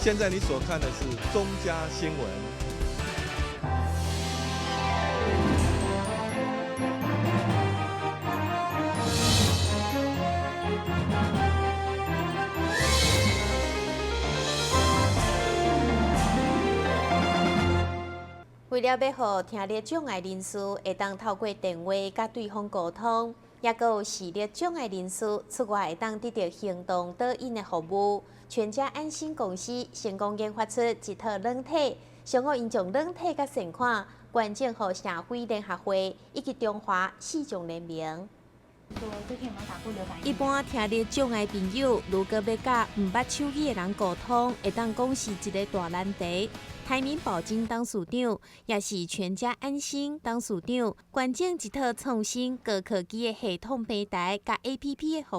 現在你所看的是中嘉新聞。為了欲予聽力障礙人士會當透過電話佮對方溝通，抑閣有視力障礙人士出外會當得著行動導引的服務，全家安心公司成功研發出一套軟體，上午𪜶將軟體佮善款捐贈予社會聯合會以及中華視障聯盟。一般聽力障礙朋友，如果欲佮毋捌手語的人溝通，會當講是一个大難題。台銘保金董事長，也是全家安心董事長，捐贈一套創新高科技的系統平台佮 APP 的服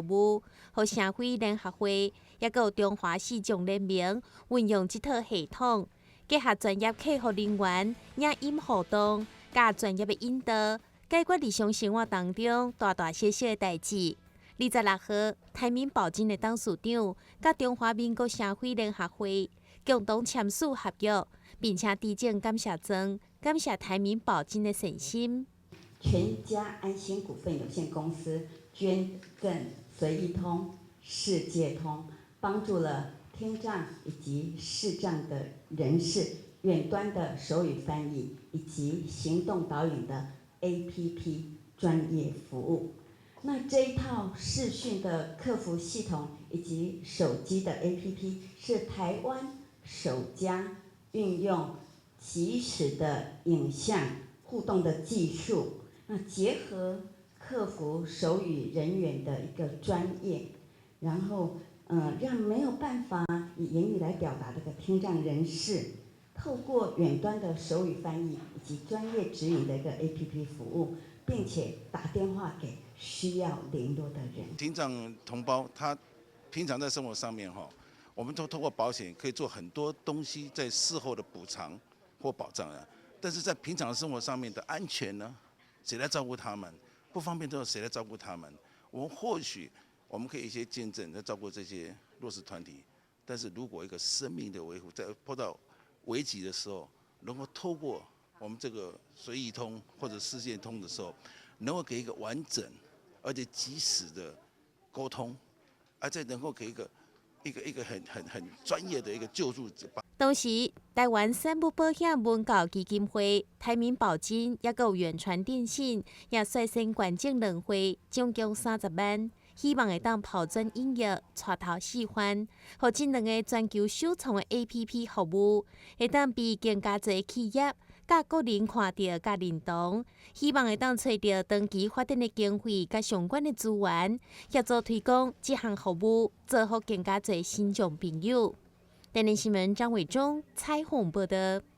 務，予社會聯合會，抑閣有中華視障聯盟運用這套系統，結合專業客服人員、影音互動，佮專業的引導，解決日常生活當中大大小小的代誌。26號，台銘保金的董事長佮中華民國社會聯合會共同簽署合約，並且致贈感謝狀，感謝台銘保金的善心。全家安心股份有限公司捐贈隨意通、視界通，幫助了聽障以及視障的人士遠端的手語翻譯以及行動導引的 APP 專業服務。那這一套視訊的客服系統以及手機的 APP 是台灣首家運用即時的影像互動的技術，那結合客服手語人員的一個專業，然後讓沒有辦法以言語來表達這個聽障人士，透過遠端的手語翻譯以及專業指引的一個 APP 服務，並且打電話給需要聯絡的人。聽障同胞，他平常在生活上面哈，我們都透過保險可以做很多東西，在事後的補償或保障啊。但是在平常生活上面的安全呢，誰來照顧他們？不方便之後誰來照顧他們？我們或許我們可以一些捐贈來照顧這些弱勢團體，但是如果一個生命的維護在碰到危急的時候，能夠透過我們這個隨意通或者視線通的時候，能夠給一個完整而且及時的溝通，而且能夠給一個很專業的一個救助。同時，台灣產物保險文教基金會、台銘保金，抑閣有遠傳電信，也率先捐贈兩會，總共30萬，希望會當拋磚引玉，帶頭示範，予這兩个全球首創的 APP 服務，會當被更加濟企業佮個人看著佮認同，希望會當揣著長期發展的經費佮相關的資源，協助推廣這項服務，造福更加濟身障朋友。電視新聞張偉忠採訪報導。